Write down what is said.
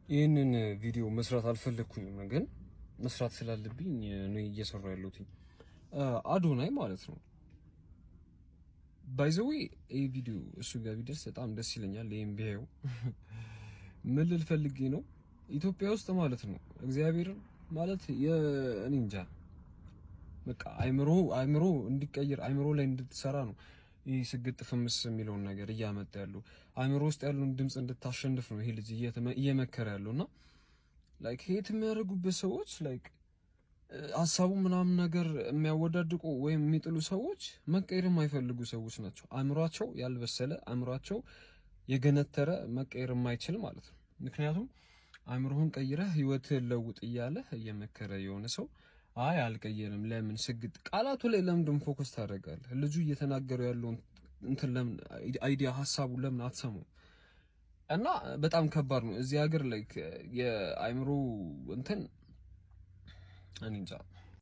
ይህንን ቪዲዮ መስራት አልፈለግኩኝም፣ ግን መስራት ስላለብኝ ነው እየሰራሁ ያለሁት። አዶናይ ማለት ነው። By the way፣ ይህ ቪዲዮ እሱ ጋር ቢደርስ በጣም ደስ ይለኛል። ይህም ቢያየው ምን ልል ፈልጌ ነው፣ ኢትዮጵያ ውስጥ ማለት ነው እግዚአብሔርን ማለት የእኔ እንጃ፣ በቃ አይምሮ እንዲቀይር፣ አይምሮ ላይ እንድትሰራ ነው ይህ ስግጥ ፍምስ የሚለውን ነገር እያመጣ ያለው። አይምሮ ውስጥ ያለውን ድምፅ እንድታሸንፍ ነው ይሄ ልጅ እየመከረ ያለው። እና like hate የሚያደርጉበት ሰዎች፣ like ሀሳቡ ምናምን ነገር የሚያወዳድቁ ወይም የሚጥሉ ሰዎች መቀየር የማይፈልጉ ሰዎች ናቸው። አእምሯቸው ያልበሰለ፣ አእምሯቸው የገነተረ፣ መቀየር የማይችል ማለት ነው። ምክንያቱም አእምሮህን ቀይረህ ህይወትህን ለውጥ እያለ እየመከረ የሆነ ሰው አይ አልቀየርም፣ ለምን ስግጥ ቃላቱ ላይ ለምንድን focus ታደርጋለህ? ልጁ እየተናገረው ያለውን እንትን ለምን idea ሀሳቡ ለምን አትሰሙም? እና በጣም ከባድ ነው እዚህ ሀገር like የአእምሮ እንትን እኔ እንጃ።